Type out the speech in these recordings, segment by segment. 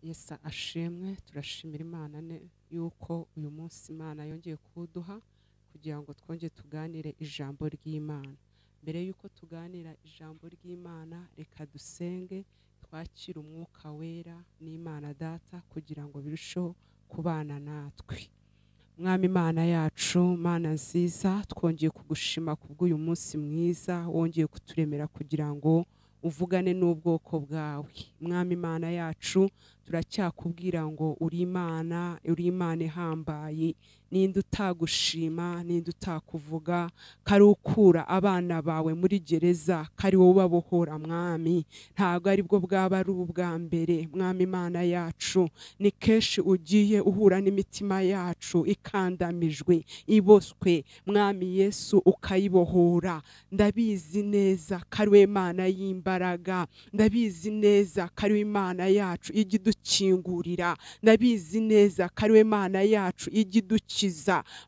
Yesu ashimwe. Turashimira Imana yuko uyu munsi Imana yongeye kuduha kugira ngo twongere tuganire ijambo ry'Imana. Mbere yuko tuganira ijambo ry'Imana, reka dusenge twakire umwuka wera n'Imana Data kugira ngo birusheho kubana natwe. Mwami Imana yacu, Mana nziza, twongeye kugushima kubw'uyu munsi mwiza wongeye kuturemera kugira ngo uvugane n'ubwoko bwawe. Mwami Imana yacu, turacyakubwira ngo uri Imana, uri Imana ihambaye. Ninde utagushima, ninde utakuvuga, kari ukura abana bawe muri gereza, kari wowe ubabohora Mwami. Ntabwo ari bwo bwaba ari ubwa mbere. Mwami Imana yacu, ni kenshi ugiye uhura n'imitima yacu ikandamijwe, iboswe. Mwami Yesu ukayibohora. Ndabizi neza kari we Imana y'imbaraga, ndabizi neza kari we Imana yacu ijya idukingurira, ndabizi neza kari we Imana yacu ijya idukiza.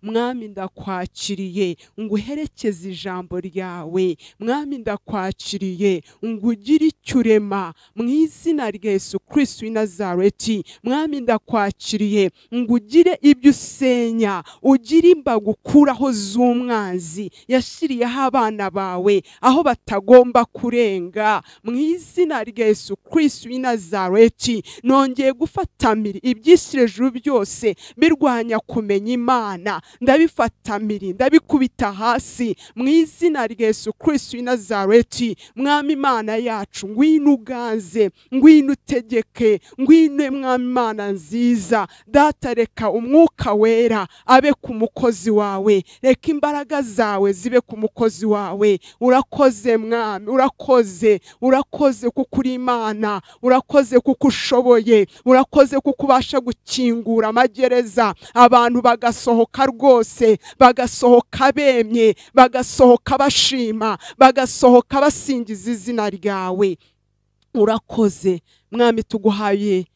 Mwami ndakwakiriye nguherekeze ijambo ryawe. Mwami ndakwakiriye ngugire icyo urema mu izina rya Yesu Kristo w'i Nazareti. Mwami ndakwakiriye ngugire ibyo usenya, ugire imbago ukuraho z'umwanzi yashyiriyeho abana bawe aho batagomba kurenga mu izina rya Yesu Kristo w'i Nazareti. Nongeye gufatamira ibyisirejuru byose birwanya kumenya Imana, ndabifatamira, ndabikubita hasi mu izina rya Yesu Kristo w'i Nazareti. Mwami Imana yacu, ngwino uganze, ngwino utegeke, ngwino Mwami Imana nziza. Data, reka umwuka wera abe ku mukozi wawe, reka imbaraga zawe zibe ku mukozi wawe. Urakoze Mwami, urakoze, urakoze kuko uri Imana, urakoze kuko ushoboye, urakoze kuko ubasha gukingura amagereza, abantu bagasohoka rwose, bagasohoka bemye, bagasohoka bashima, bagasohoka basingiza izina ryawe. Urakoze Mwami, tuguhaye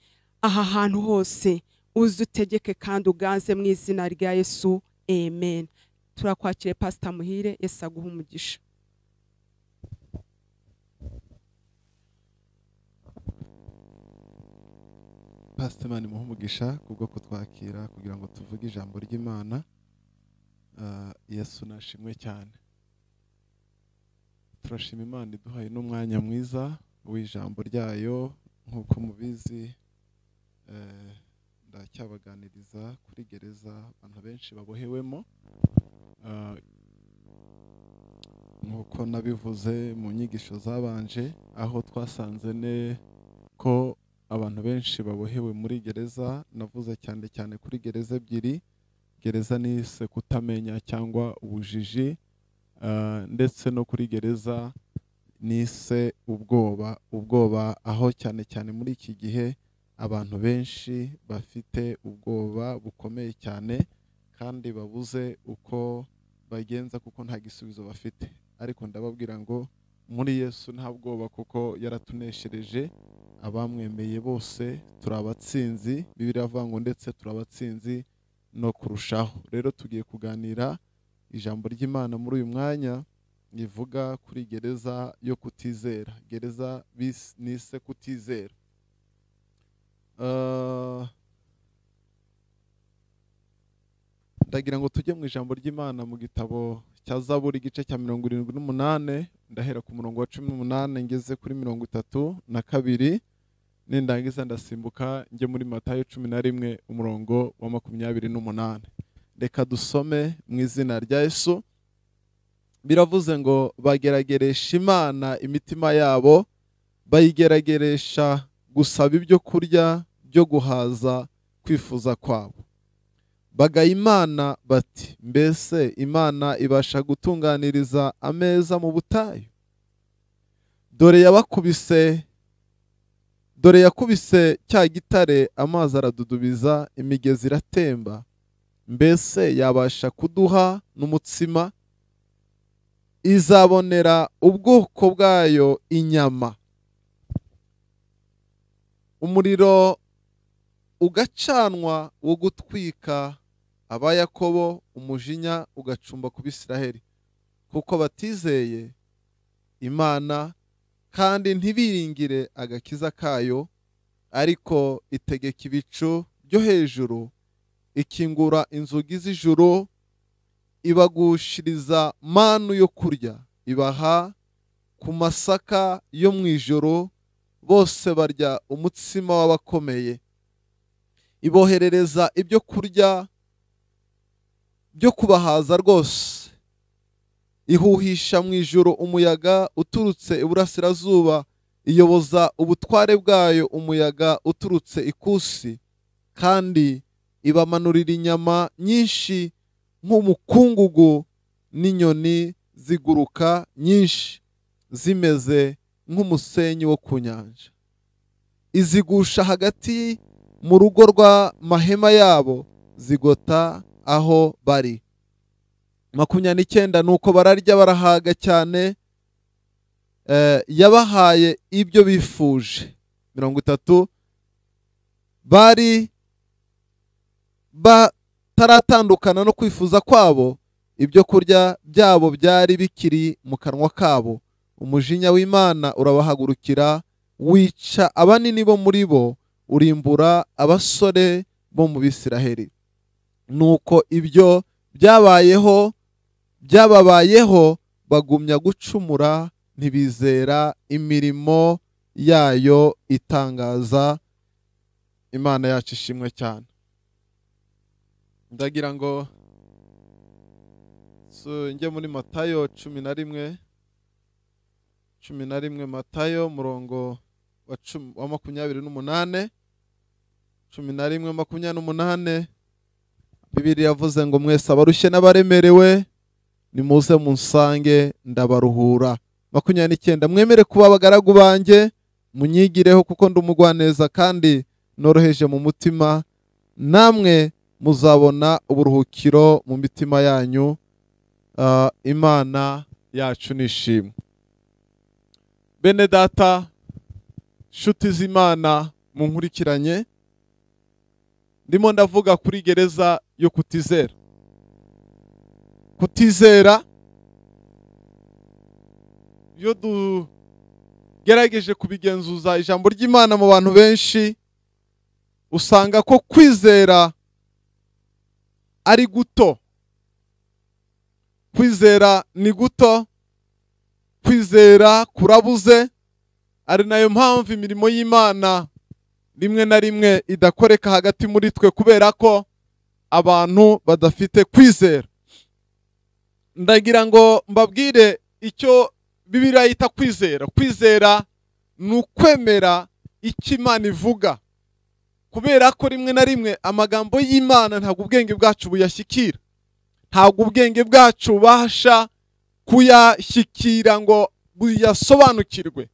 aha hantu hose, uze utegeke kandi uganze mu izina rya Yesu, amen. Turakwakire Pastor Muhire, Yesu aguhe umugisha. Pastor Imana imuhe umugisha kubwo kutwakira kugira ngo tuvuge ijambo ry'Imana. Yesu nashimwe cyane. Turashima Imana iduhaye n'umwanya mwiza w'ijambo ryayo. Nk'uko mubizi, ndacyabaganiriza kuri gereza abantu benshi babohewemo. Nk'uko nabivuze mu nyigisho zabanje, aho twasanze ne ko abantu benshi babohewe muri gereza. Navuze cyane cyane kuri gereza ebyiri, gereza nise kutamenya cyangwa ubujiji, ndetse no kuri gereza nise ubwoba. Ubwoba aho cyane cyane muri iki gihe abantu benshi bafite ubwoba bukomeye cyane, kandi babuze uko bagenza kuko nta gisubizo bafite. Ariko ndababwira ngo muri Yesu nta bwoba, kuko yaratuneshereje. Abamwemeye bose turabatsinzi, Bibiliya iravuga ngo ndetse turabatsinzi no kurushaho. Rero tugiye kuganira ijambo ry'Imana muri uyu mwanya rivuga kuri gereza yo kutizera, gereza nise kutizera. Ndagira ngo tujye mu ijambo ry'Imana mu gitabo cya Zaburi igice cya 78, ndahera ku murongo wa 18 ngeze kuri 32, nindangiza ndasimbuka njye muri Matayo 11 umurongo wa 28. Reka dusome mu izina rya Yesu. Biravuze ngo bagerageresha Imana imitima yabo, bayigerageresha gusaba ibyo kurya byo guhaza kwifuza kwabo. Bagaya Imana bati, mbese Imana ibasha gutunganiriza ameza mu butayu? Dore yakubise cya gitare, amazi aradudubiza, imigezi iratemba. Mbese yabasha kuduha n'umutsima? Izabonera ubwoko bwayo inyama. Umuriro ugacanwa wo gutwika aba Yakobo, umujinya ugacumba ku Bisiraheli, kuko batizeye Imana kandi ntibiringire agakiza kayo. Ariko itegeka ibicu byo hejuru, ikingura inzugi z'ijuru, ibagushiriza manu yo kurya, ibaha ku masaka yo mu ijuru, bose barya umutsima w'abakomeye. Iboherereza ibyo kurya byo kubahaza rwose, ihuhisha mu ijuru umuyaga uturutse iburasirazuba, iyoboza ubutware bwayo umuyaga uturutse ikusi, kandi ibamanurira inyama nyinshi nk'umukungugu n'inyoni ziguruka nyinshi zimeze nk'umusenyi wo ku nyanja. Izigusha hagati mu rugo rw'amahema yabo, zigota aho bari. 29 Nuko bararya barahaga cyane, yabahaye ibyo bifuje. 30 Bari bataratandukana no kwifuza kwabo, ibyo kurya byabo byari bikiri mu kanwa kabo. Umujinya w'Imana urabahagurukira, wica abanini bo muri bo, urimbura abasore bo mu Bisiraheli. Nuko ibyo byababayeho, bagumya gucumura, ntibizera imirimo yayo itangaza. Imana yacu ishimwe cyane. Ndagira ngo njye muri Matayo 11, 11 Matayo murongo wa 28, 11 28. Bibiliya yavuze ngo mwese abarushye n'abaremerewe nimuze munsange ndabaruhura. 29 Mwemere kuba abagaragu banjye, munyigireho kuko ndi umugwaneza kandi noroheje mu mutima, namwe muzabona uburuhukiro mu mitima yanyu. Imana yacu nishimwe. Bene data, nshuti z'Imana munkurikiranye, ndimo ndavuga kuri gereza yo kutizera. Kutizera, iyo tugerageje kubigenzuza ijambo ry'Imana mu bantu benshi, usanga ko kwizera ari guto. Kwizera ni guto, kwizera kurabuze. Ari nayo mpamvu imirimo y'Imana rimwe na rimwe idakoreka hagati muri twe, kubera ko abantu badafite kwizera. Ndagira ngo mbabwire icyo Bibiliya yita kwizera. Kwizera ni ukwemera icyo Imana ivuga, kubera ko rimwe na rimwe amagambo y'Imana ntabwo ubwenge bwacu buyashyikira, ntabwo ubwenge bwacu bubasha kuyashyikira ngo buyasobanukirwe.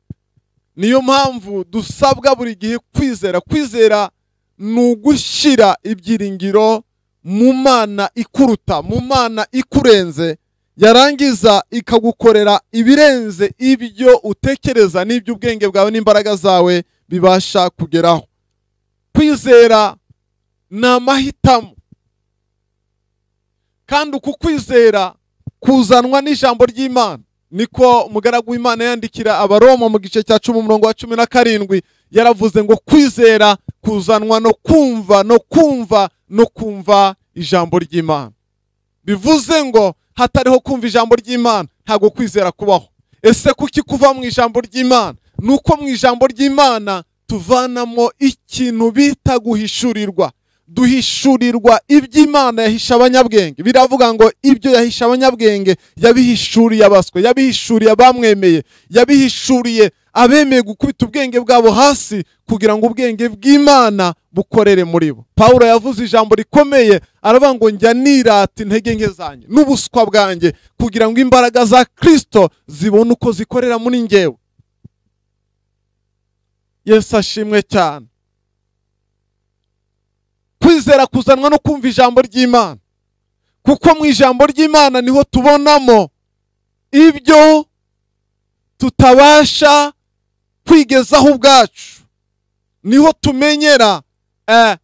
Niyo mpamvu dusabwa buri gihe kwizera. Kwizera ni ugushyira ibyiringiro mu Mana ikuruta, mu Mana ikurenze, yarangiza ikagukorera ibirenze ibyo utekereza n'ibyo ubwenge bwawe n'imbaraga zawe bibasha kugeraho. Kwizera ni amahitamo, kandi uku kwizera kuzanwa n'ijambo ry'Imana. Niko umugaragu w'Imana yandikira Abaroma mu gice cya 10 umurongo wa 17, yaravuze ngo kwizera kuzanwa no kumva, no kumva, no kumva ijambo ry'Imana. Bivuze ngo hatariho kumva ijambo ry'Imana ntago kwizera kubaho. Ese kuki kuva mu ijambo ry'Imana? Nuko mu ijambo ry'Imana tuvanamo ikintu bita guhishurirwa. Duhishurirwa iby'Imana yahisha abanyabwenge. Biravuga ngo ibyo yahisha abanyabwenge yabihishuriye abaswe, yabihishuriye abamwemeye, yabihishuriye abemeye gukubita ubwenge bwabo hasi kugira ngo ubwenge bw'Imana bukorere muri bo. Paulo yavuze ijambo rikomeye, aravuga ngo njya nirata intege nke zanjye n'ubuswa bwanjye kugira ngo imbaraga za Kristo zibone uko zikorera muri njyewe. Yesu ashimwe cyane. Kwizera kuzanwa no kumva ijambo ry'Imana, kuko mu ijambo ry'Imana niho tubonamo ibyo tutabasha kwigezaho ubwacu, niho tumenyera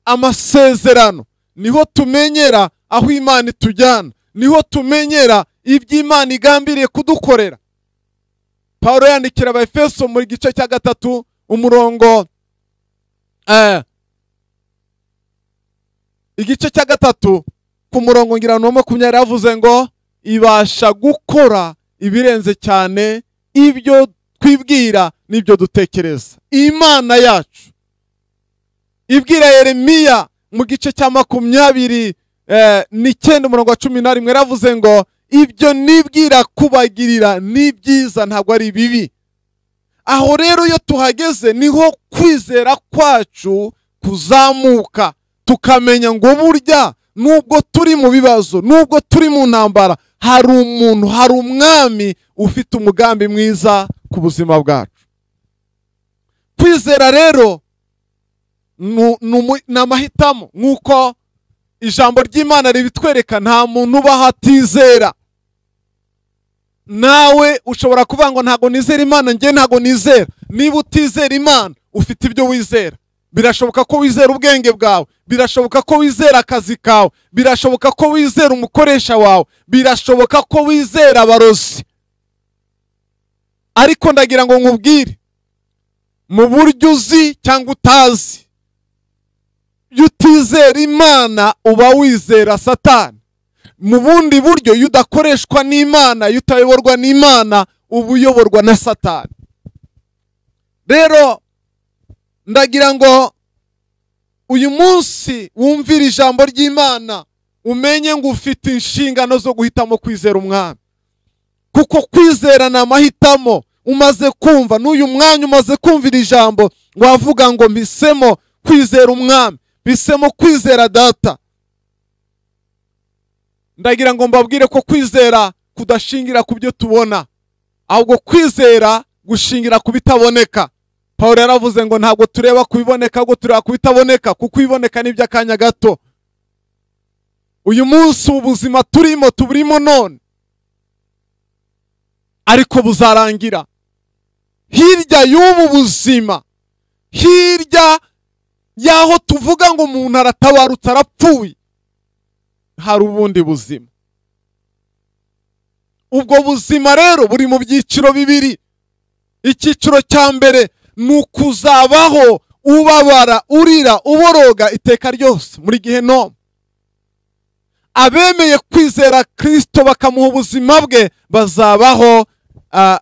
amasezerano, niho tumenyera aho Imana itujyana, niho tumenyera iby'Imana igambiriye kudukorera. Paulo yandikira Abaefeso mu gice cya 3 umurongo Igice cya 3 ku murongo ngira no 20 yavuze ngo ibasha gukora ibirenze cyane ibyo twibwira n'ibyo dutekereza. Imana yacu ibwira Yeremiya mu gice cya 29 umurongo wa 11 yaravuze ngo ibyo nibwira kubagirira ni byiza ntabwo ari bibi. Aho rero iyo tuhageze niho kwizera kwacu kuzamuka, tukamenya ngo burya nubwo turi mu bibazo, nubwo turi mu ntambara, hari umuntu, hari umwami ufite umugambi mwiza ku buzima bwacu. Kwizera rero ni amahitamo, nk'uko ijambo ry'Imana ribitwereka. Nta muntu ubaho atizera. Nawe ushobora kuvuga ngo ntago nizera Imana, njye ntago nizera. Niba utizera Imana, ufite ibyo wizera. Birashoboka ko wizera ubwenge bwawe, birashoboka ko wizera akazi kawe, birashoboka ko wizera umukoresha wawe, birashoboka ko wizera abarozi. Ariko ndagira ngo nkubwire, mu buryo uzi cyangwa utazi, iyo utizera Imana uba wizera Satani. Mu bundi buryo iyo udakoreshwa n'Imana, iyo utayoborwa n'Imana, uba uyoborwa na Satani. Rero ndagira ngo uyu munsi wumvire ijambo ry'Imana, umenye ngo ufite inshingano zo guhitamo kwizera umwami. Kuko kwizera ni amahitamo. Umaze kumva n'uyu mwanya, umaze kumvira ijambo, wavuga ngo mpisemo kwizera umwami, mpisemo kwizera data. Ndagira ngo mbabwire ko kwizera kudashingira ku byo tubona, ahubwo kwizera gushingira ku bitaboneka. Paulo yaravuze ngo ntabwo tureba kubiboneka, ahubwo tureba kubitaboneka, kuko iboneka ni iby'akanya gato. Uyu munsi ubuzima turimo tuburimo none, ariko buzarangira. Hirya y'ubu buzima, hirya y'aho tuvuga ngo umuntu aratabarutse arapfuye, hari ubundi buzima. Ubwo buzima rero buri mu byiciro bibiri. Icyiciro cya mbere ni ukuzabaho ubabara, urira, uboroga iteka ryose muri gehinomu. Abemeye kwizera Kristo bakamuha ubuzima bwe bazabaho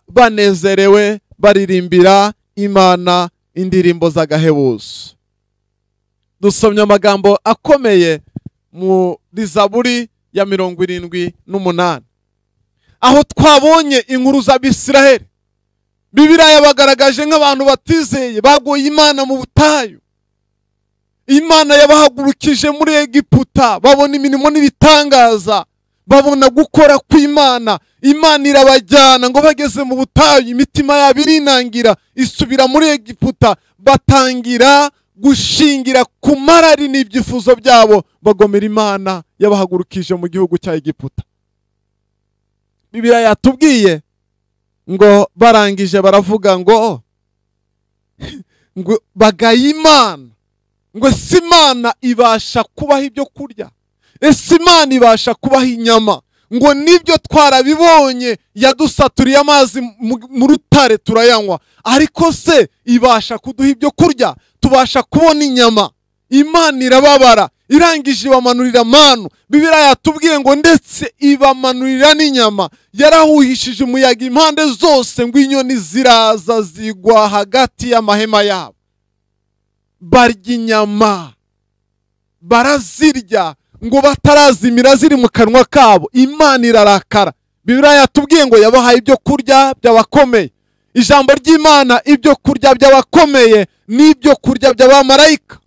banezerewe, baririmbira Imana indirimbo z'agahebuzo. Dusomye amagambo akomeye muri Zaburi ya 78, aho twabonye inkuru z'Abisiraheli. Bibiliya yabagaragaje nk'abantu batizeye, bagoye Imana mu butayu. Imana yabahagurukije muri Egiputa, babona imirimo n'ibitangaza, babona gukora kw'Imana. Imana irabajyana ngo bageze mu butayu, imitima yabo irinangira, isubira muri Egiputa, batangira gushingira ku marari n'ibyifuzo byabo, bagomera Imana yabahagurukije mu gihugu cya Egiputa. Bibiliya yatubwiye ngo barangije baravuga ngo bagaye Imana, ngo ese Imana ibasha kubaha ibyo kurya? Ese Imana ibasha kubaha inyama? Ngo nibyo twarabibonye, yadusaturiye amazi mu rutare turayanywa, ariko se ibasha kuduha ibyo kurya? Tubasha kubona inyama? Imana irababara, irangije ibamanurira manu. Bibiliya yatubwiye ngo ndetse ibamanurira n'inyama. Yarahuhishije umuyaga impande zose, ngo inyoni ziraza zigwa hagati y'amahema yabo. Barya inyama, barazirya, ngo batarazimira ziri mu kanwa kabo. Imana irarakara. Bibiliya yatubwiye ngo yabahaye ibyo kurya by'abakomeye. Ijambo ry'Imana, ibyo kurya by'abakomeye n'ibyo kurya by'abamarayika.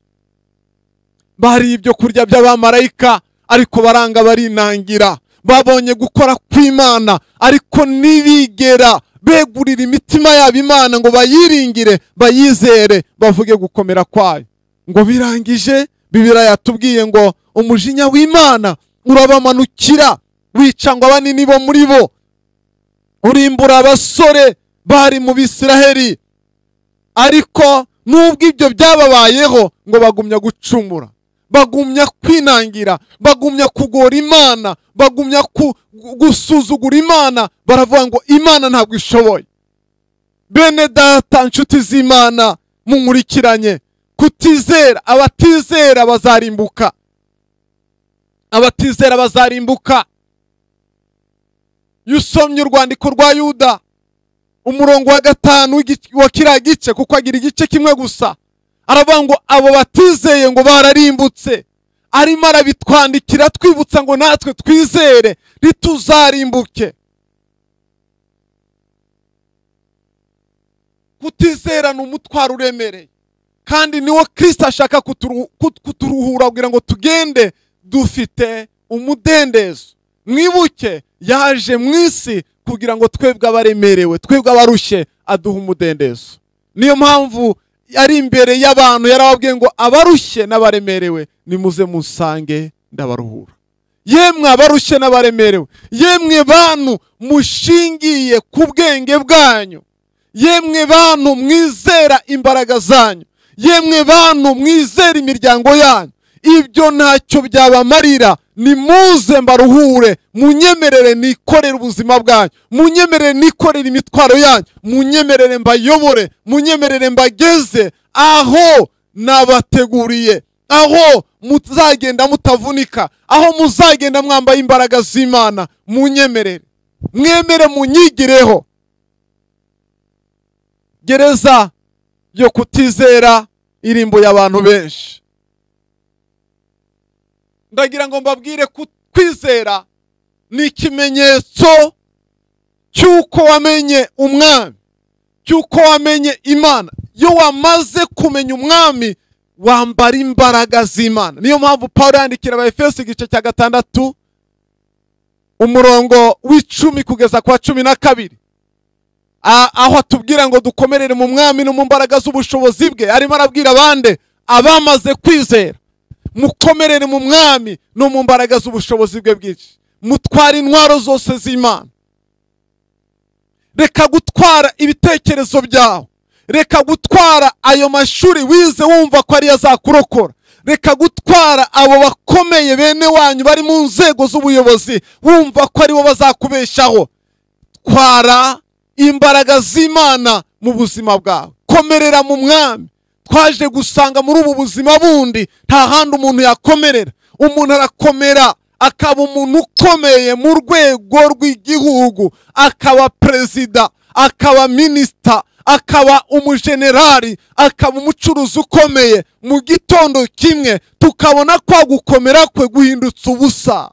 Bari ibyo kurya by'abamarayika, ariko baranga barinangira. Babonye gukora kw'Imana, ariko ntibigera begurira imitima yabo Imana ngo bayiringire, bayizere, bavuge gukomera kwayo. Ngo birangije, Bibiliya yatubwiye ngo umujinya w'Imana urabamanukira, wica ngo abanini bo muri bo, urimbura abasore bari mu Bisiraheli. Ariko nubwo ibyo byababayeho, ngo bagumya gucumura, bagumya kwinangira, bagumya kugora Imana, bagumya gusuzugura Imana, baravuga ngo Imana ntabwo ishoboye. Bene data, nshuti z'Imana, munkurikiranye. Kutizera, abatizera bazarimbuka. Abatizera bazarimbuka. Iyo usomye urwandiko rwa Yuda umurongo wa 5 wa kiriya gice, kuko agira igice kimwe gusa, aravuga ngo abo batizeye ngo bararimbutse. Arimo arabitwandikira twibutsa ngo natwe twizere ntituzarimbuke. Kutizera ni umutwaro uremereye, kandi niwo Kristo ashaka kuturuhura kugira ngo tugende dufite umudendezo. Mwibuke yaje mu isi kugira ngo twebwe abaremerewe, twebwe abarushye, aduha umudendezo. Niyo mpamvu ari imbere y'abantu yarababwiye ngo abarushye n'abaremerewe nimuze musange ndabaruhura. Yemwe abarushye n'abaremerewe, yemwe bantu mushingiye ku bwenge bwanyu, yemwe bantu mwizera imbaraga zanyu, yemwe bantu mwizera imiryango yanyu, ibyo ntacyo byabamarira. Nimuze mbaruhure, munyemerere nikorere ubuzima bwanyu, munyemerere nikorere imitwaro yanyu, munyemerere mbayobore, munyemerere mbageze aho nabateguriye, aho muzagenda mutavunika, aho muzagenda mwambaye imbaraga z'Imana. Munyemerere, mwemere munyigireho. Gereza yo kutizera irimbuye abantu benshi. Ndagira ngo mbabwire kwizera ni ikimenyetso cy'uko wamenye umwami, cy'uko wamenye Imana. Iyo wamaze kumenya umwami wambara imbaraga z'Imana. Niyo mpamvu Paulo yandikira Abaefeso igice cya 6 umurongo w'10 kugeza kwa 12, aho atubwira ngo dukomerere mu mwami no mu mbaraga z'ubushobozi bwe. Arimo arabwira abande abamaze kwizera, mukomerere mu mwami no mu mbaraga z'ubushobozi bwe bwinshi, mutwara intwaro zose z'Imana. Reka gutwara ibitekerezo byawe, reka gutwara ayo mashuri wize wumva ko ari azakurokora, reka gutwara abo bakomeye bene wanyu bari mu nzego z'ubuyobozi wumva ko aribo bazakubeshaho. Twara imbaraga z'Imana mu buzima bwawe, komerera mu mwami. Twaje gusanga muri ubu buzima bundi nta handi umuntu yakomerera. Umuntu arakomera akaba umuntu ukomeye mu rwego rw'igihugu, akaba perezida, akaba minisita, akaba umujenerali, akaba umucuruzi ukomeye. Mu gitondo kimwe tukabona kwa gukomera kwe guhindutse ubusa.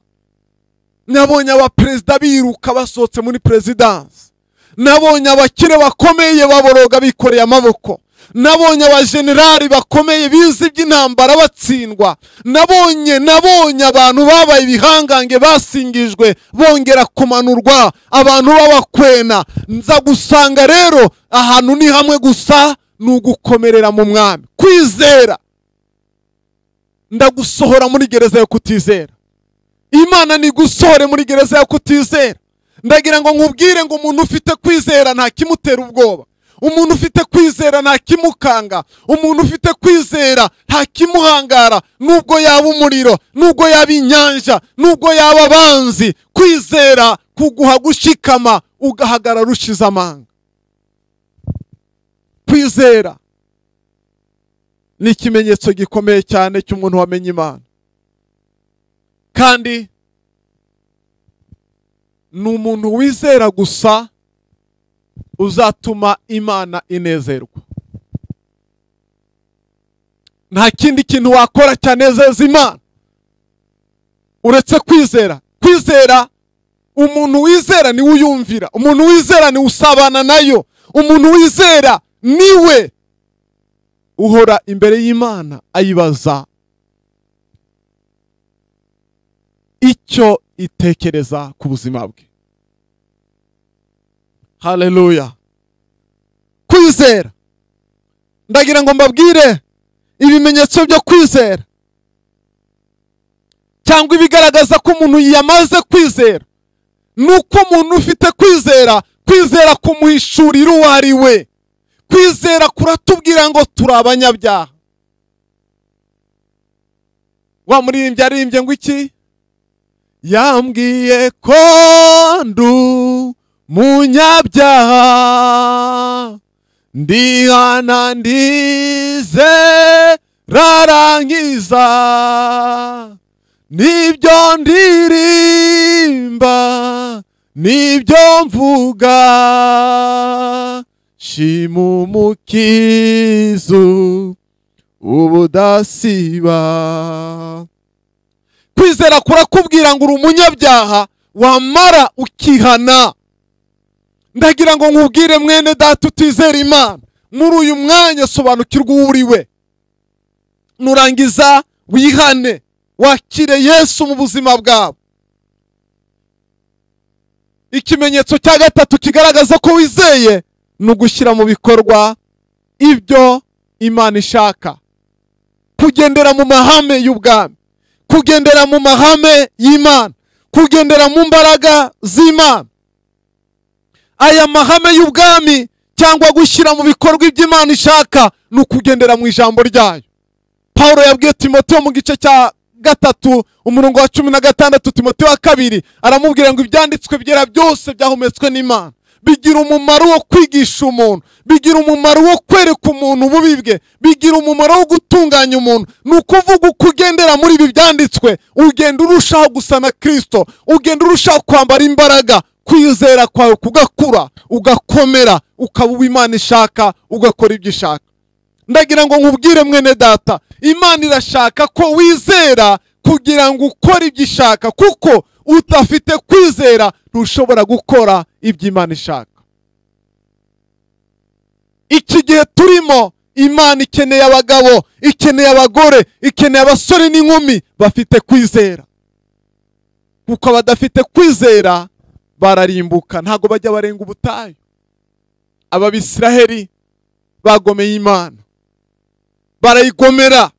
Nabonye abaperezida biruka basohotse muri perezidansi, nabonye abakire bakomeye baboroga bikoreye amaboko, nabonye abajenerali bakomeye bize iby'intambara batsindwa, nabonye abantu babaye ibihangange basingijwe bongera kumanurwa, abantu babakwena. Nza gusanga rero ahantu ni hamwe gusa, ni ugukomerera mu mwami. Kwizera ndagusohora muri gereza yo kutizera. Imana nigusohore muri gereza yo kutizera. Ndagira ngo nkubwire ngo umuntu ufite kwizera nta kimutera ubwoba, umuntu ufite kwizera nta kimukanga, umuntu ufite kwizera nta kimuhangara, nubwo yaba umuriro, nubwo yaba inyanja, nubwo yaba abanzi. Kwizera kuguha gushikama ugahagarara ushize amanga. Kwizera ni ikimenyetso gikomeye cyane cy'umuntu wamenye Imana, kandi ni umuntu wizera gusa uzatuma Imana inezerwa. Nta kindi kintu wakora cyanezeza Imana uretse kwizera. Kwizera, umuntu wizera niwe uyumvira, umuntu wizera niwe usabana nayo, umuntu wizera niwe uhora imbere y'Imana ayibaza icyo itekereza ku buzima bwe. Haleluya. Kwizera, ndagira ngo mbabwire ibimenyetso byo kwizera, cyangwa ibigaragaza ko umuntu yamaze kwizera. Nuko umuntu ufite kwizera, kwizera kumuhishurira uwo ari we. Kwizera kuratubwira ngo turi abanyabyaha. Wa muririmbyi aririmbye ngo iki? Yambwiye ko ndu munyabyaha, Ndihana ndize rarangiza, nibyo ndirimba nibyo mvuga, shima umukizo ubudasiba. Kwizera kurakubwira ngo uri umunyabyaha, wamara ukihana. Ndagira ngo nkubwire mwene data utizera Imana, muri uyu mwanya sobanukirwa uwo uri we, nurangiza wihane, wakire Yesu mu buzima bwawe. Ikimenyetso cya gatatu kigaragaza ko wizeye ni ugushyira mu bikorwa ibyo Imana ishaka, kugendera mu mahame y'ubwami, kugendera mu mahame y'Imana, kugendera mu mbaraga z'Imana. Aya mahame y'ubwami cyangwa gushyira mu bikorwa ibyo Imana ishaka ni ukugendera mu ijambo ryayo. Paulo yabwiye Timoteyo mu gice cya 3 umurongo wa 16, Timoteyo wa 2, aramubwira ngo ibyanditswe byera byose byahumetswe n'Imana, bigira umumaro wo kwigisha umuntu, bigira umumaro wo kwereka umuntu ububi bwe, bigira umumaro wo gutunganya umuntu. Ni ukuvuga uko ugendera muri ibi byanditswe, ugenda urushaho gusa na Kristo, ugenda urushaho kwambara imbaraga, kwizera kwawe kugakura, ugakomera, ukaba uwo Imana ishaka, ugakora ibyo ishaka. Ndagira ngo nkubwire mwene data, Imana irashaka ko wizera kugira ngo ukore ibyo ishaka, kuko udafite kwizera ntushobora gukora ibyo Imana ishaka. Iki gihe turimo, Imana ikeneye abagabo, ikeneye abagore, ikeneye abasore n'inkumi bafite kwizera, kuko abadafite kwizera bararimbuka, ntago bajya barenga ubutayu. Ababisiraheli bagomeye Imana, barayigomera,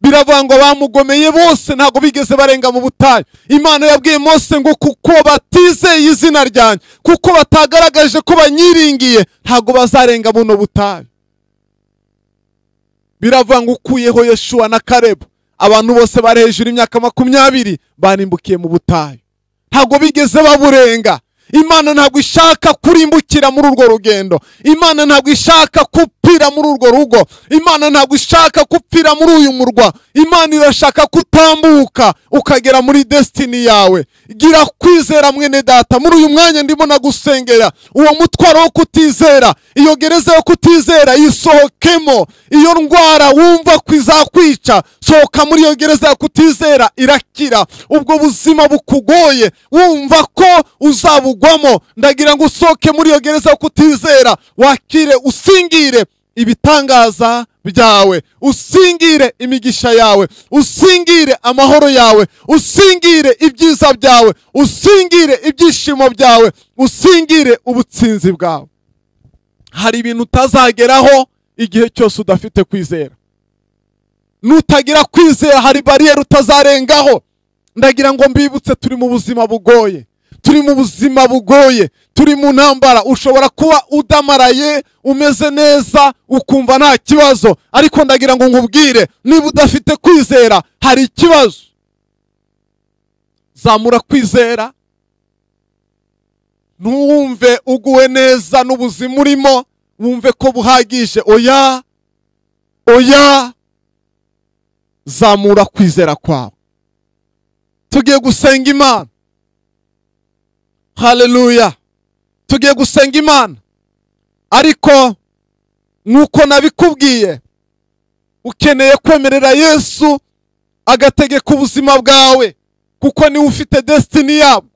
biravuga ngo bamugomeye bose ntago bigeze barenga mu butayu. Imana yabwiye Mose ngo kuko batizeye izina ryanjye, kuko batagaragaje ko banyiringiye, ntago bazarenga buno butayu. Biravuga ngo ukuyeho Yeshuwa na Kalebu, abantu bose bari hejuru imyaka 20 barimbukiye mu butayu, ntago bigeze baburenga. Imana ntabwo ishaka kurimbukira muri urwo rugendo, Imana ntabwo ishaka kupfira muri urwo rugo, Imana ntabwo ishaka kupfira muri uyu murwa. Imana irashaka kutambuka ukagera muri destiny yawe. Gira kwizera mwene data, muri uyu mwanya ndimo nagusengera, uwo mutwaro wo kutizera, iyo gereza yo kutizera isohokemo, iyo ndwara wumva kwizakwica, sohoka muri iyo gereza yo kutizera, irakira. Ubwo buzima bukugoye wumva ko uzabugwamo, ndagira ngo usohoke muri iyo gereza yo kutizera, wakire, usingire ibitangaza byawe, usingire imigisha yawe, usingire amahoro yawe, usingire ibyiza byawe, usingire ibyishimo byawe, usingire ubutsinzi bwawe. Hari ibintu utazageraho igihe cyose udafite kwizera. Nutagira kwizera hari bariyeri utazarengaho. Ndagira ngo mbibutse, turi mu buzima bugoye, turi mu buzima bugoye, turi mu ntambara. Ushobora kuba udamaraye, umeze neza, ukumva nta kibazo, ariko ndagira ngo nkubwire, niba udafite kwizera hari ikibazo. Zamura kwizera, ntuwumve uguwe neza n'ubuzima urimo, wumve ko buhagije. Oya, oya, zamura kwizera kwawe. Tugiye gusenga Imana. Haleluya. Tugiye gusenga Imana, ariko nkuko nabikubwiye, ukeneye kwemerera Yesu agategeka ubuzima bwawe, kuko niwe ufite destiny yabwo,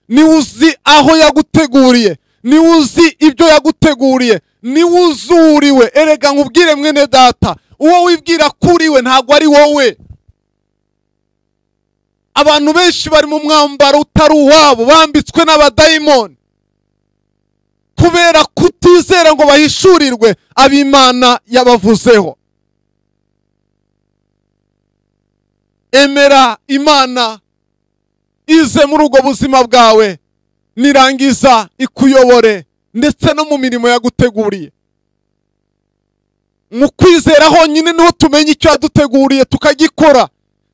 niwe uzi aho yaguteguriye, niwe uzi ibyo yaguteguriye, niwe uzuriwe. Erega nkubwire mwene data, uwo wibwira kuriwe ntabwo ari wowe. Abantu benshi bari mu mwambaro utari uwabo, bambitswe n'abadayimoni kubera kutizera ngo bahishurirwe ab'Imana yabavuzeho. Emera Imana ize muri ubwo buzima bwawe, nirangiza ikuyobore ndetse no mu mirimo yaguteguriye. Mu kwizera honyine niho tumenya icyo yaduteguriye tukagikora,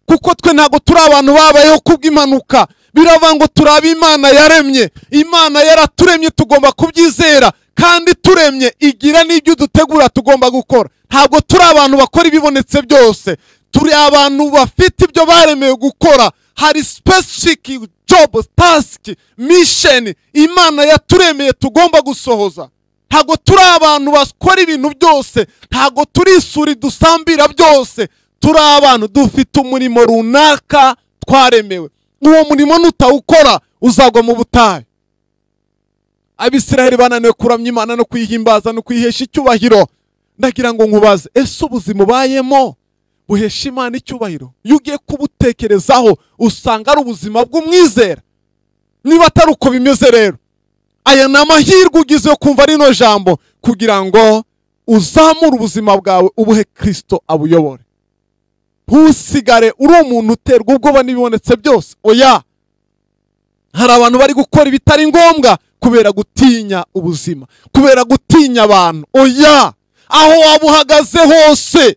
kuko twe ntabwo turi abantu babayeho kubw'impanuka. Biravuga ngo turi Imana yaremye. Imana yaraturemye, tugomba kubyizera, kandi turemye igira n'ibyo dutegura tugomba gukora. Ntabwo turi abantu bakora ibibonetse byose, turi abantu bafite ibyo baremewe gukora. Hari specific job, task, mission Imana yaturemeye tugomba gusohoza. Ntabwo turi abantu bakora ibintu byose, ntabwo turi isuri dusambira byose. Turi abantu dufite umurimo runaka twaremewe. Uwo murimo nutawukora uzagwa mu butayu. Abisiraheli bananiwe kuramya Imana no kuyihimbaza no kuyihesha icyubahiro. Ndagira ngo nkubaze, ese ubuzima ubayemo buhesha Imana icyubahiro? Iyo ugiye kubutekerezaho usanga ari ubuzima bw'umwizera. Niba atari uko bimeze rero, aya ni amahirwe ugize yo kumva rino jambo kugira ngo uzamure ubuzima bwawe ubuhe Kristo abuyobore. Ntusigare uri umuntu uterwa ubwoba n'ibibonetse byose. Oya, hari abantu bari gukora ibitari ngombwa kubera gutinya ubuzima, kubera gutinya abantu. Oya, aho waba uhagaze hose,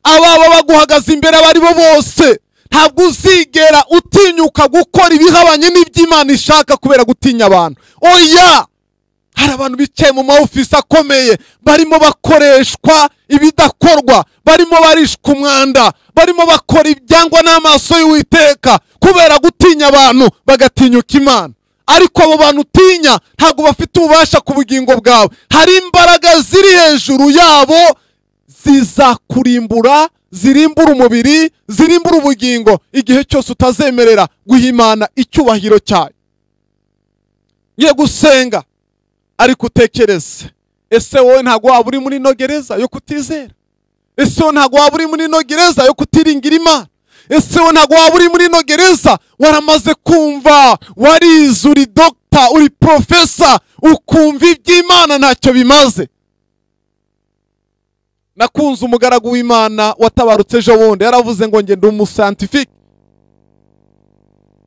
ababa baguhagaze imbere abari bo bose, ntabwo uzigera utinyuka gukora ibihabanye n'iby'Imana ishaka kubera gutinya abantu. Oya, hari abantu bicaye mu maofisi akomeye barimo bakoreshwa ibidakorwa, barimo barishwa umwanda, barimo bakora ibyangwa n'amaso y'Uwiteka kubera gutinya abantu, bagatinyuka Imana. Ariko abo bantu utinya ntabwo bafite ububasha ku bugingo bwawe. Hari imbaraga ziri hejuru yabo zizakurimbura, zirimbura umubiri, zirimbura ubugingo, igihe cyose utazemerera guha Imana icyubahiro cyayo. Ngiye gusenga, ariko utekereze, ese wowe ntabwo waba uri muri ino gereza yo kutizera? Ese wowe ntabwo waba uri muri ino gereza yo kutiringira Imana? Ese wowe ntabwo waba uri muri ino gereza waramaze kumva, warize, uri doctor, uri professor, ukumva iby'Imana ntacyo bimaze? Nakunze umugaragu w'Imana watabarutse ejo bundi, yaravuze ngo nge ndi umuscientifique,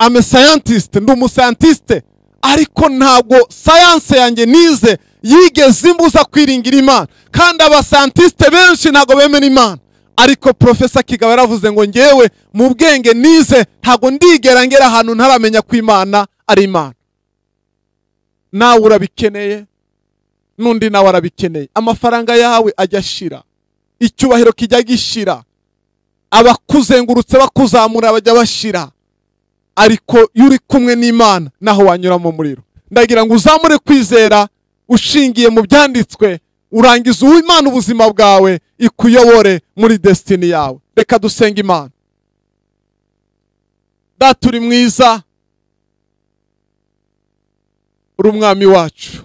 I'm a scientist, ndi umuscientiste, ariko ntabwo science yanjye nize yigeze imbuza kwiringira Imana. Kandi abascientiste benshi ntabwo bemera Imana. Ariko Professor Kigabo yaravuze ngo ngewe mu bwenge nize ntabwo ndigera ngera ahantu ntaramenya ko Imana ari Imana. Nawe urabikeneye, n'undi nawe arabikeneye. Amafaranga yawe ajya ashira, icyubahiro kijya gishira, abakuzengurutse bakuzamura bajya bashira. Ariko iyo uri kumwe n'Imana naho wanyura mu muriro. Ndagira ngo uzamure kwizera ushingiye mu byanditswe, urangize uwo Imana ubuzima bwawe ikuyobore muri destiny yawe. Reka dusenge Imana. Data uri mwiza, uri umwami wacu,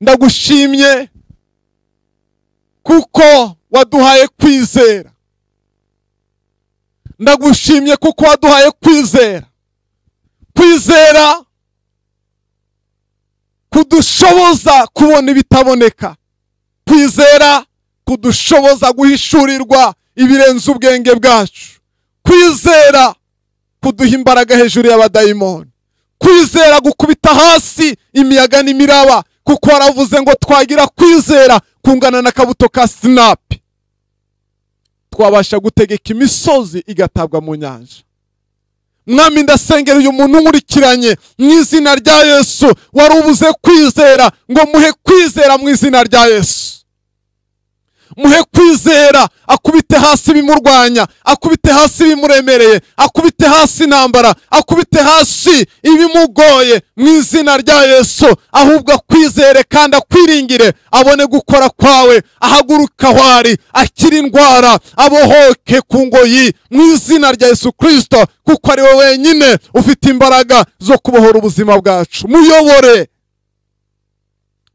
ndagushimye kuko waduhaye kwizera. Ndagushimye kuko waduhaye kwizera. Kwizera kudushoboza kubona ibitaboneka, kwizera kudushoboza guhishurirwa ibirenze ubwenge bwacu, kwizera kuduha imbaraga hejuru y'abadayimoni, kwizera gukubita hasi imiyaga n'imiraba, kuko waravuze ngo twagira kwizera kungana n'akabuto ka sinapi, twabasha gutegeka imisozi igatabwa mu nyanja. Mwami, ndasengera uyu muntu nkurikiranye mu izina rya Yesu, wari ubuze kwizera, ngo muhe kwizera mu izina rya Yesu. Muhe kwizera, akubite hasi ibimurwanya, akubite hasi ibimuremereye, akubite hasi intambara, akubite hasi ibimugoye mu izina rya Yesu. Ahubwo akwizere kandi akwiringire, abone gukora kwawe, ahaguruka aho ari, akira indwara, abohoke ku ngoyi mu izina rya Yesu Kristo, kuko ari we wenyine ufite imbaraga zo kubohora ubuzima bwacu. Muyobore,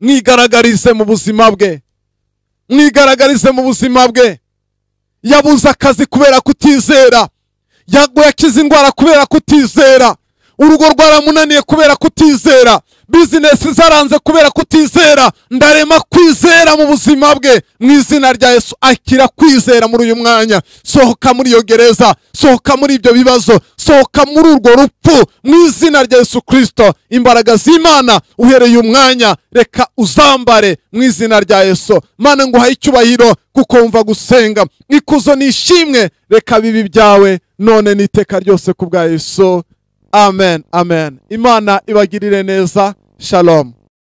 mwigaragarize mu buzima bwe, mwigaragarize mu buzima bwe. Yabuze akazi kubera kutizera, yaguye akiza indwara kubera kutizera, urugo rwaramunaniye kubera kutizera, bizinesi zaranze kubera kutizera. Ndarema kwizera mu buzima bwe mu izina rya Yesu. Akira kwizera muri uyu mwanya, sohoka muri iyo gereza, sohoka muri ibyo bibazo, sohoka muri urwo rupfu mu izina rya Yesu Kristo. Imbaraga z'Imana uhereye umwanya reka uzambare mu izina rya Yesu. Mana, nguhaye icyubahiro kuko wumva gusenga, ikuzo nishimwe, reka bibi byawe none n'iteka ryose ku bwa Yesu. Amen, amen. Imana ibagirire neza. Shalom.